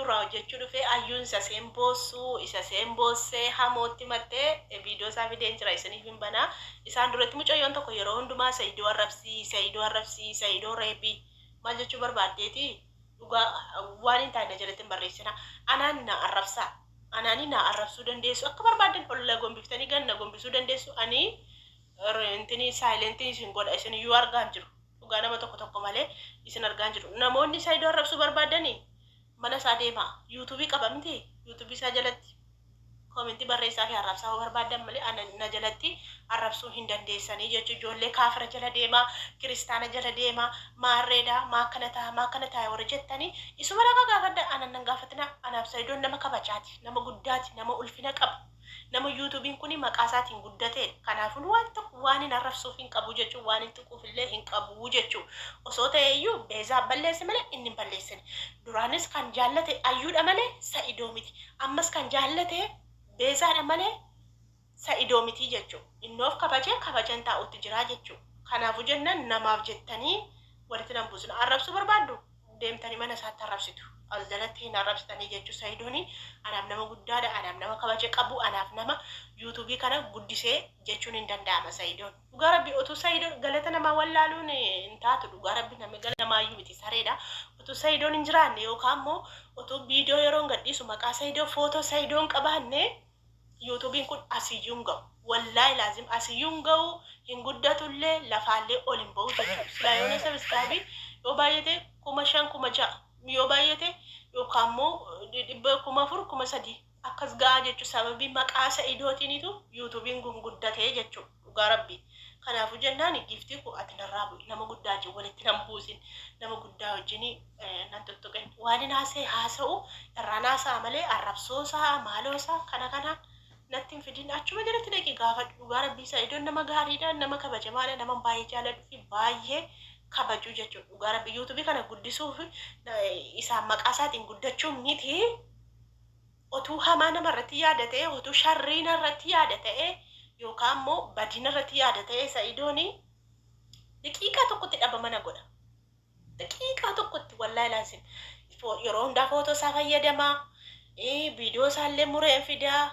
Ayyuurraa hojjechuu dhufee ayyuun isa seen boossuu isa seen boossee hamootti mattee viidiyoo isaa fideen jira isiniif hin banaa. Isaan duratti mucayyoon tokko yeroo hundumaa Sa'idoo arrabsii, Sa'idoo arrabsii, Sa'idoo reebii maal jechuu barbaaddeeti dhugaa waan hin taane jalatti hin barreessinaa. Anaan na arrabsaa. Anaanii na arrabsuu dandeessu akka barbaaddan ol na gombiftanii gad na gombisuu dandeessu ani intini saayilentiin isin godha isin iyyuu argaa hin jiru. Dhugaa nama tokko tokko malee isin argaa hin jiru. Namoonni Saidoo arrabsuu barbaaddani mana isaa deemaa. YouTube qaba miti? YouTube isaa jalatti comment barreessaa fi arrabsaa yoo barbaaddan malee ana na jalatti arrabsuu hin dandeessanii jechuu ijoollee kaafira jala deemaa kiristaana jala deemaa maarreedha maa akkana ta'a maa akkana ta'a warri jettanii isuma dhaqa gaafadha anan nan gaafatina anaaf Saidoon nama kabajaati nama guddaati nama ulfina qabu Nama YouTube'n kuni maqaa isaatiin guddateedha. Kanaafuu waan tokko waanin arrabsuuf hin qabu jechuun waanin tuquuf illee hin qabu jechuu. Osoo ta'ee iyyuu Beezaa balleesse malee inni hin balleessine. Duraanis kan jaallate Ayyuudha malee Sa'idoo miti. Ammas kan jaallate Beezaadha malee Sa'idoo miti jechuu. Inni of kabajee kabajan taa'utti jiraa jechuu. Kanaafuu jennan namaaf jettanii walitti nan buusina. Arrabsuu barbaaddu? Deemtanii mana isaatti arrabsitu. As jalatti hin arrabsitanii jechuu Saidoni anaaf nama guddaadha anaaf nama kabaja qabu anaaf nama YouTube kana guddisee jechuun hin danda'ama Saidon. Dhugaa rabbi otuu Saidon galata namaa wallaaluun hin taatu dhugaa rabbi namni galata namaayyuu miti sareedha. Otuu Saidon hin jiraanne yookaan immoo otuu viidiyoo yeroon gadhiisu maqaa Saidoo footoo Saidon qabaanne YouTube'n kun asiyyuu hin ga'u. Wallaahi laazim asiyyuu hin ga'u, hin guddatullee, lafaallee ol hin ba'u jechuudha. Silaa yoona subscribe yoo baay'ate 5000 6000 yoo baay'ate yookaan immoo dhibba 4000 3000 akkas ga'a jechuudha. Sababii maqaa Sa'idootiinitu YouTube'n kun guddatee jechuudha. Dhugaa rabbii. Kanaafuu jennaan giiftii koo ati narraa bu'i nama guddaa wajjin walitti nan buusin nama guddaa wajjin nan tuttuqin. Waanin haasa'e haasa'u irraan haasa'a malee arrabsoosaa maaloosaa kana kana natti hin fidin achuma jalatti dhaqi gaafadhu dhugaa rabbii Sa'idoon nama gaariidha nama kabajamaadha nama baay'ee jaaladhu fi baay'ee kabaju jechuudha dhugaa rabbii yuutuubii kana guddisuuf isaan maqaa isaatiin guddachuun miti otuu hamaa nama irratti yaada ta'e otuu sharrii narratti yaada ta'e yookaan immoo badii narratti yaada ta'e Sa'idooni daqiiqaa tokkotti dhabama na godha. Daqiiqaa tokkotti wallaahi laazim yeroo hundaa footoo isaa fayyadamaa viidiyoo isaallee mureen fidaa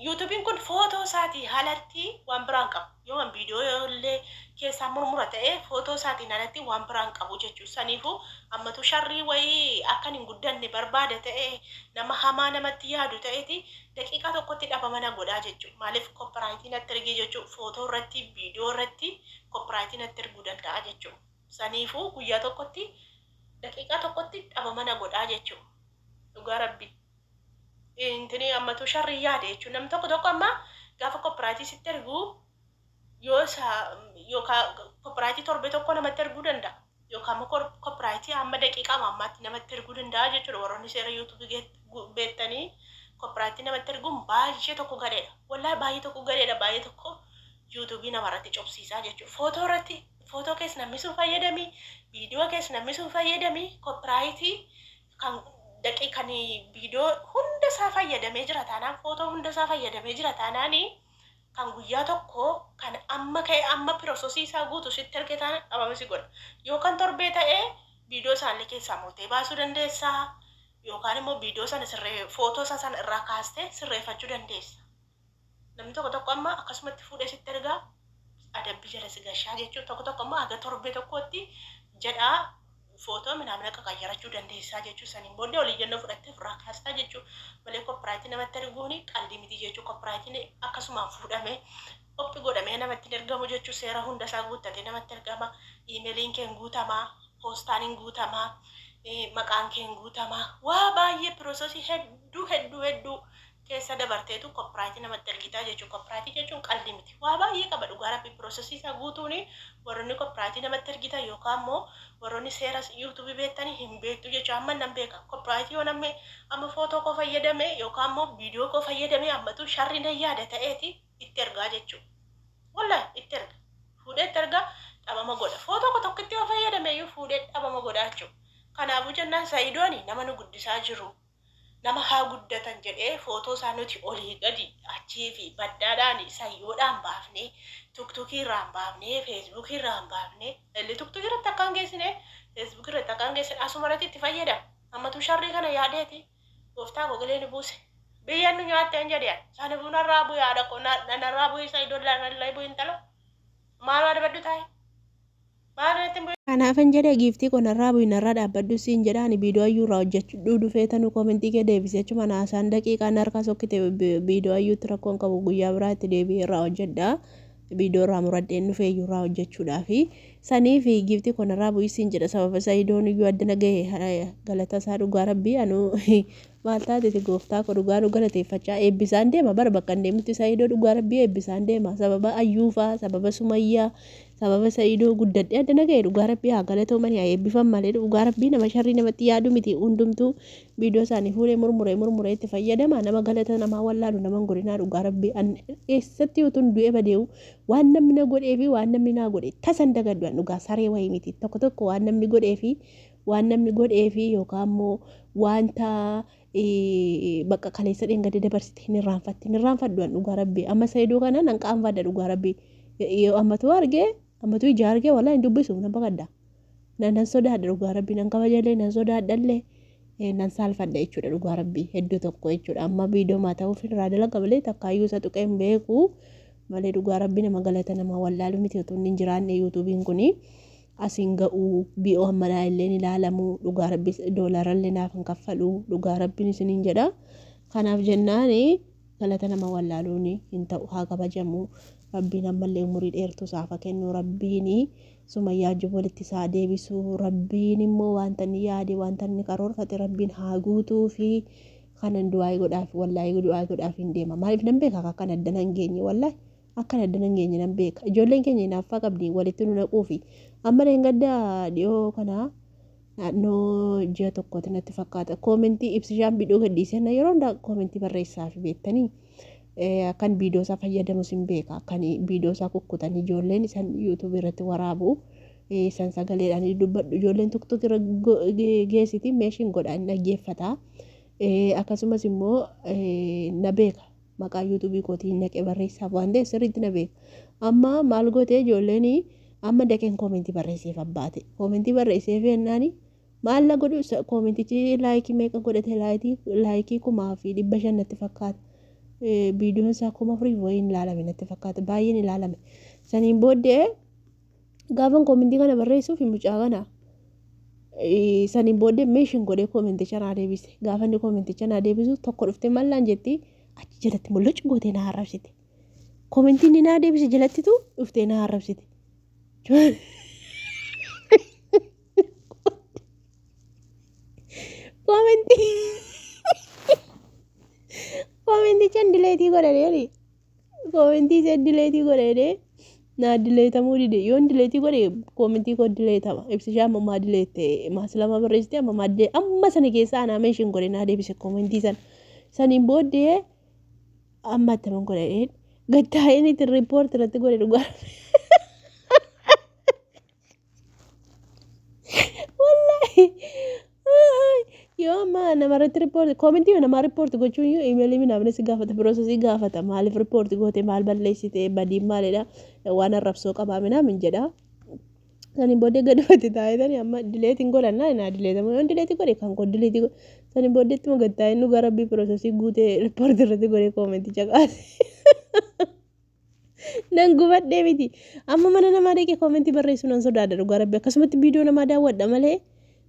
Yuutuubiin kun footoo isaatii alatti waan biraa hin qabu. Yoo an viidiyoo illee keessaa murmura ta'e footoo isaatiin alatti waan biraa hin qabu jechuudha. Saniifuu ammatu sharrii wayii akkan hin guddanne barbaada ta'e nama hamaa namatti yaadu ta'eeti daqiiqaa tokkotti dhabama na godhaa jechuudha. Maaliif koppiraayitii natti ergee jechuudha. Footoo irratti viidiyoo irratti koppiraayitii natti erguu danda'a jechuudha. Saniifuu guyyaa tokkotti daqiiqaa tokkotti dhabama na godhaa jechuudha. Dhugaa rabbi. Intini ammatu sharrii yaade jechuun namni tokko tokko amma gaafa koppiraayitii sitti ergu yoo isa yookaan koppiraayitii torbee tokko namatti erguu danda'a yookaan immoo koppiraayitii hamma daqiiqaa ammaatti namatti erguu danda'a jechuudha warroonni seera yuutuubii beektanii koppiraayitii namatti erguun baay'ee tokko gadheedha wallaahi baay'ee tokko gadheedha baay'ee tokko yuutuubii namarratti cobsiisaa jechuudha footoo irratti footoo keessa namni sun fayyadami viidiyoo keessa namni sun fayyadami koppiraayitii kan daqi kan viidiyoo hunda isaa fayyadamee jira taanaan footoo hunda isaa fayyadamee jira taanaan kan guyyaa tokko kan amma ka'e amma pirososii isaa guutu sitti erge taanaan dhabama si godha yookaan torbee ta'ee viidiyoo isaallee keessaa murtee baasuu dandeessaa yookaan immoo viidiyoo sana sirree footoo isaa sana irraa kaastee sirreeffachuu dandeessa. Namni tokko tokko amma akkasumatti fuudhee sitti ergaa adabbii jala si gashaa jechuudha. Tokko tokko immoo haga torbee tokkootti jedhaa footoo minaamina qaqayyarachuu dandeessaa jechuudha. Saniin booddee oliyyannoo fudhattee ofirraa kaastaa jechuudha. Malee koppiraayitii namatti erguun qaldii miti jechuudha. Koppiraayitiin akkasumaan fuudhamee qophi godhamee namatti hin ergamu jechuudha. Seera hunda isaa guuttatee namatti ergama. Iimeeliin kee hin guutamaa, poostaan hin guutamaa, maqaan kee hin guutamaa. Waa baay'ee piroosesii hedduu hedduu hedduu keessa dabarteetu copyright namatti ergitaa jechuudha. Copyright jechuun qaldi miti. Waa baay'ee qaba dhugaa rabbi process isaa guutuuni warroonni copyright namatti ergitan yookaan immoo warroonni seera YouTube beektanii hin beektu jechuudha. Amma nan beeka. Copyright yoo namni amma footoo koo fayyadame yookaan immoo viidiyoo koo fayyadame ammatu sharri nan yaada ta'eeti itti ergaa jechuudha. Wallahi itti erga. Fuudhee itti erga dhabama godha. Footoo koo tokkitti yoo fayyadame iyyuu fuudhee dhabama godha jechuudha. Kanaafuu jennaan Sa'idooni nama nu guddisaa jiru. Nama haa guddatan jedhee footoo isaa nuti olii gadi achii fi baddaadhaan sayyoodhaan baafnee tuktukii irraan baafnee feesbuukii irraan baafnee illi tuktukii irratti akkaan geessine feesbuukii irratti akkaan geessine asuma irratti itti fayyadama. Ammatu sharrii kana yaadeeti gooftaa koo galee nu buuse. Biyyaan nu nyaatte hin jedhe sana bunarraa bu'e haadha koo narraa bu'e isa iddoo narraa bu'e intalo. Maal adabadhu taa'e? Maal natti hin bu'e? Kanaafan jedhe giiftii koo narraa bu'i, narraa dhaabbadhu siin jedha. Ani viidiyoo ayyuu irraa hojjechuu dhufee tanuu koomentii kee deebisee achuma naasaan daqiiqaan harkaa sokkite. Viidiyoo ayyuutti rakkoon qabu, guyyaa biraa itti deebi'ee irraa hojjedha. Viidiyoo irraa muradheen dhufee iyyuu irraa hojjechuudhaafi. Sanii fi giiftii koo narraa bu'i siin jedha. Sababa Sa'idoon iyyuu addana gahe galata isaa dhugaa rabbii anuu maal taateti gooftaa koo dhugaa nu galateeffachaa eebbisaan deema bara bakka hin deemutti Sa'idoo dhugaa rabbii eebbisaan deema. Sababa ayyuufaa, sababa Sumayyaa, sababa Sa'idoo guddadhee addana gahe. Dhugaa rabbii haa galatoomanii, haa eebbifan malee dhugaa rabbii nama sharrii namatti yaadu miti. Hundumtuu viidiyoo isaanii fuudhee murmuree murmuree itti fayyadama. Nama galata namaa wallaalu nama hin godhinaa. Dhugaa rabbii eessatti utuun du'ee badee'u waan namni na godhee fi waan namni naa godhe tasan dagaddu. Dhugaa saree wayii miti. Tokko tokko waan namni godhee fi waan namni godhee fi yookaan immoo wanta bakka kaleessa dheengadde dabarsite hin irraanfatti, hin irraanfadhu. Dhugaa rabbii amma Sa'idoo kana nan qaanfadha. Dhugaa rabbii ammatu argee, ammatu ija argee, walaa hin dubbisu, nan baqadha, nan sodaadha. Dhugaa rabbii nan kabajallee, nan sodaadhallee, nan saalfadha jechuudha. Dhugaa rabbii hedduu tokko jechuudha. Amma viidiyoo maa ta'uuf irraa dalaga malee takkaayyuu isa tuqee hin beeku malee dhugaa rabbii nama galata nama wallaalu miti. Utuu inni hin jiraanne yuutuubiin kuni asiin ga'uu bi'oo ammanaa illee ni ilaalamu. Dhugaa rabbi doolaarallee naaf hin kaffalu, dhugaa rabbiin isiniin jedha. Kanaaf jennaani galata nama wallaaluun hin ta'u. Haa kabajamu rabbiin, ammallee umurii dheertuu isaaf haa kennu rabbiin, Sumayyaa wajjin walitti isaa deebisu rabbiin. Immoo wanta inni yaade, wanta inni karoorfate rabbiin haa guutuu fi kanan du'aa godhaaf, wallaahi du'aa godhaaf hin deema. Maaliif nan beeka akkan addana hin geenye, wallaahi akkan addana hin geenye nan beeka. Ijoolleen keenya hinaaffaa qabdi walitti nu naquufi. Amma dheengadda dhiyoo kana naannoo ji'a tokkooti natti fakkaata, koomentii ibsishaan viidiyoo gadhiisee yeroo hundaa koomentii barreessaa fi beektanii akkan viidiyoo isaa fayyadamus hin beeka. Akkan viidiyoo isaa kukkutan ijoolleen isan yuutuubii irratti waraabu, isan sagaleedhaan dubbadhu ijoolleen tuktuk irra geessiti meeshiin godha, hin dhaggeeffata. Akkasumas immoo na beeka, maqaa yuutuubii kootiin naqee barreessaaf waan ta'eef sirriitti na beeka. Amma maal gootee ijoolleen, amma daqeen koomentii barreesseef, abbaate koomentii barreesseef jennaani maal na godhu? Koomentichi laayikii meeqa godhate? Laayikii 1500 natti fakkaata. Viidiyoon isaa 4000 wayiin ilaalame natti fakkaata, baay'een ilaalame. Saniin booddee gaafan koomentii kana barreessuuf mucaa kana saniin booddee meeshin godhee koomenticha naa deebise. Gaafa inni koomenticha naa deebisu tokko dhuftee mallaan jetti, achi jalatti mul'achu gootee na arrabsite. Koomentii inni naa deebise jalattitu dhuftee na arrabsite. Koomenticha dileetii godhadheeni. Koomentii ishee dileetii godhadhee naa dileetamuu dide. Yoon dileetii godhe koomentii koo dileetama. Ibsishaa amma maa dileette? Maasilama barreessite amma maa dilee? Amma sana keessaa anaa meeshin godhe naa deebise koomentii sana. Saniin booddee amma attaman godhadheen gattaa'een itti riippoorti irratti godhe dhugaa. Wallaahi yoo amma namarratti riippoorti, koomentii namaa riippoorti gochuun iyyuu imeelii minaamni si gaafata, piroosesii gaafata. Maaliif riippoorti goote? Maal balleessite? Badiin maalidha? Waan arrabsoo qabaa minaamin jedha. Saniin booddee gadi taa'etanii amma dileetiin godhannaa naa dileetamu. Yoon dileetii godhe kan koo dileetii godhe. Saniin booddee ittuma gad taa'ee nu gara rabbii piroosesii guutee riippoorti irratti godhee koomenticha kaase. Nan gubadhee miti. Amma mana namaa dhaqee koomentii barreessuu nan sodaadha dhugaa rabbi. Akkasumatti viidiyoo namaa daawwadha malee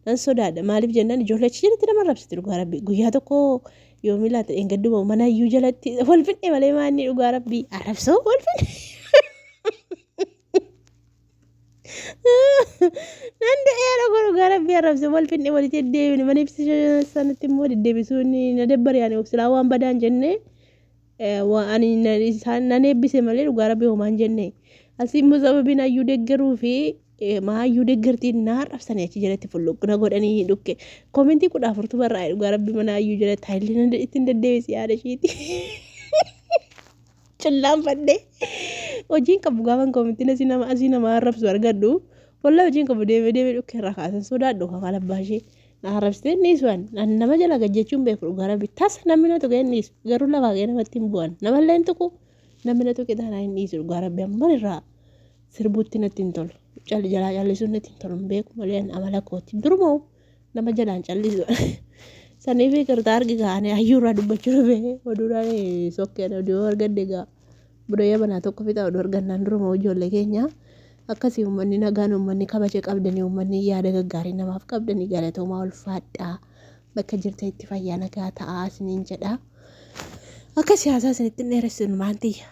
nan sodaadha. Maaliif jennaan ijoollee achi jalatti nama arrabsiti dhugaa rabbi. Guyyaa tokko yoomii laata, dheengadduma mana iyyuu jalatti wal fidhe malee maanni dhugaa rabbi arrabsoo wal fidhe. Nan du'ee dhuguu dhugaa rabbi arrabsoo wal fidhe, walitti deddeebine mana ibsa sanatti immoo deddeebisuun na dabbare. Ani silaa waan badaan jennee ani isaan nan eebbise malee dhugaa rabbi homaan jenne. Asii immoo sababiin hayyuu deeggaruu fi maa hayyuu deeggartiin na arrabsanii achi jalatti fulluqna godhanii dhukke. Koomentii 14tu barraa'e dhugaa rabbi mana hayyuu jalatti haayillee ittiin deddeebisi yaada ishiiti. Cillaan fadhee hojiin qabu gaafan koomentiin asii nama arrabsu argadhu. Wallaa hojiin qabu deemee deemee dhukke irraa kaasan sodaadhu kafaal abbaa ishee. Na arrabsitee inni dhiisu. Nama jala gad jechuun beeku dhugaa rabbi. Tasa namni na tuqee hin dhiisu, garuu lafaa ka'ee namatti hin bu'an, namallee hin tuqu. Namni na tuqe taanaan hin dhiisu dhugaa rabbi. Amman irraa sirbuutti natti hin tolu, jalaa callisuun natti hin tolu, hin beeku malee amala kooti durumoo. Nama jalaan callisu. Saniif iqirtaa argi gaane hayyuurraa dubbachuu dhufe oduudhaan sokkeen oduu argadde gaa. Budayya banaa tokko fixa oduu argannaan duruma ijoollee keenya akkasii uummanni nagaan uummanni kabaja qabdanii uummanni yaada gaggaarii namaaf qabdanii galatoomaa ulfaadhaa bakka jirtanitti fayyaa nagaa ta'aa isiniin jedha. Akka siyaasaa isinitti hin dheeressinu maantiyya.